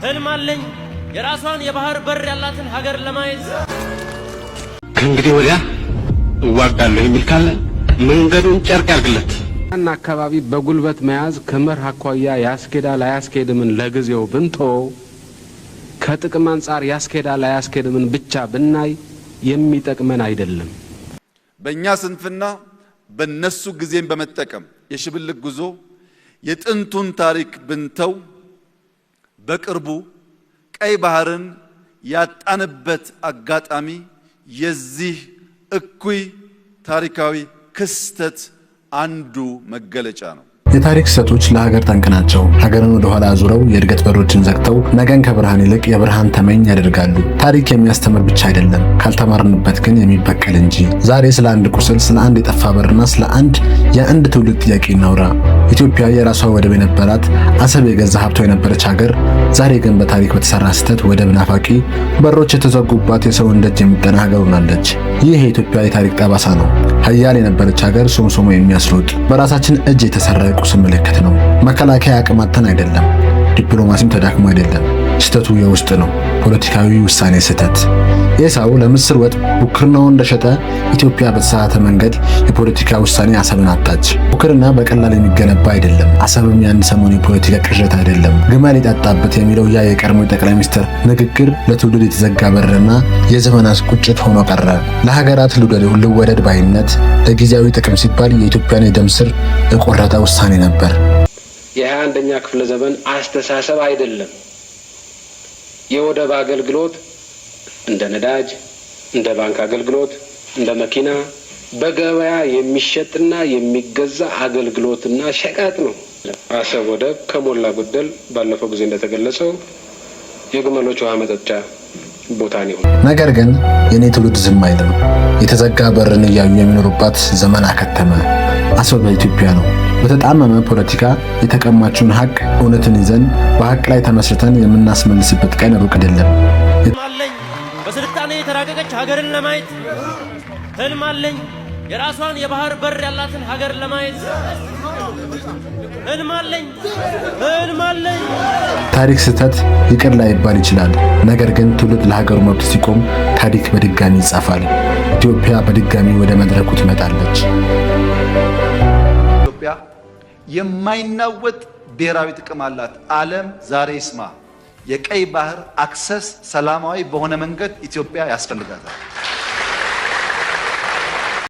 ህልም አለኝ የራሷን የባህር በር ያላትን ሀገር ለማየት። ከእንግዲህ ወዲያ እዋጋለሁ የሚል ካለ መንገዱን ጨርቅ ያርግለት። ያን አካባቢ በጉልበት መያዝ ከመርህ አኳያ ያስኬዳል አያስኬድምን ለጊዜው ብንተወው፣ ከጥቅም አንጻር ያስኬዳል አያስኬድምን ብቻ ብናይ የሚጠቅመን አይደለም። በእኛ ስንፍና በነሱ ጊዜን በመጠቀም የሽብልቅ ጉዞ የጥንቱን ታሪክ ብንተው በቅርቡ ቀይ ባህርን ያጣንበት አጋጣሚ የዚህ እኩይ ታሪካዊ ክስተት አንዱ መገለጫ ነው። የታሪክ ስህተቶች ለሀገር ጠንቅ ናቸው። ሀገርን ወደ ኋላ አዙረው የእድገት በሮችን ዘግተው ነገን ከብርሃን ይልቅ የብርሃን ተመኝ ያደርጋሉ። ታሪክ የሚያስተምር ብቻ አይደለም፣ ካልተማርንበት ግን የሚበቀል እንጂ። ዛሬ ስለ አንድ ቁስል፣ ስለ አንድ የጠፋ በርና ስለ አንድ የአንድ ትውልድ ጥያቄ እናውራ። ኢትዮጵያ የራሷ ወደብ የነበራት፣ አሰብ የገዛ ሀብቷ የነበረች ሀገር፣ ዛሬ ግን በታሪክ በተሰራ ስህተት ወደብ ናፋቂ፣ በሮች የተዘጉባት፣ የሰውን ደጅ የምትጠና ሀገር ሆናለች። ይህ የኢትዮጵያ የታሪክ ጠባሳ ነው። ሀያል የነበረች ሀገር ሶምሶሞ የሚያስሮጥ በራሳችን እጅ የተሰራ የቁስል ምልክት ነው። መከላከያ አቅም አጥተን አይደለም፣ ዲፕሎማሲም ተዳክሞ አይደለም። ስህተቱ የውስጥ ነው። ፖለቲካዊ ውሳኔ ስህተት። ኤሳው ለምስር ወጥ ብኩርናውን እንደሸጠ ኢትዮጵያ በተሳሳተ መንገድ የፖለቲካ ውሳኔ አሰብን አጣች። ብኩርና በቀላል የሚገነባ አይደለም። አሰብም የአንድ ሰሞን የፖለቲካ ቅዠት አይደለም። ግመል የጠጣበት የሚለው ያ የቀድሞ ጠቅላይ ሚኒስትር ንግግር ለትውልድ የተዘጋ በርና የዘመናት ቁጭት ሆኖ ቀረ። ለሀገራት ልወደድ ባይነት፣ ለጊዜያዊ ጥቅም ሲባል የኢትዮጵያን የደም ስር የቆረጠ ውሳኔ ነበር። የ21ኛ ክፍለ ዘመን አስተሳሰብ አይደለም። የወደብ አገልግሎት እንደ ነዳጅ፣ እንደ ባንክ አገልግሎት፣ እንደ መኪና በገበያ የሚሸጥና የሚገዛ አገልግሎትና ሸቀጥ ነው። አሰብ ወደብ ከሞላ ጎደል ባለፈው ጊዜ እንደተገለጸው የግመሎች ውሃ መጠጫ ቦታ ነው። ነገር ግን የኔ ትውልድ ዝም አይልም። የተዘጋ በርን እያዩ የሚኖሩባት ዘመን አከተመ። አሰብ በኢትዮጵያ ነው። በተጣመመ ፖለቲካ የተቀማችውን ሀቅ፣ እውነትን ይዘን በሀቅ ላይ ተመስርተን የምናስመልስበት ቀን ሩቅ አይደለም። ህልም አለኝ በስልጣኔ የተራቀቀች ሀገርን ለማየት። ህልም አለኝ የራሷን የባህር በር ያላትን ሀገር ለማየት። ህልም አለኝ፣ ህልም አለኝ። ታሪክ ስህተት ይቅር ላይባል ይችላል። ነገር ግን ትውልድ ለሀገሩ መብት ሲቆም ታሪክ በድጋሚ ይጻፋል። ኢትዮጵያ በድጋሚ ወደ መድረኩ ትመጣለች። ኢትዮጵያ የማይናወጥ ብሔራዊ ጥቅም አላት። ዓለም ዛሬ ይስማ። የቀይ ባህር access ሰላማዊ በሆነ መንገድ ኢትዮጵያ ያስፈልጋታል።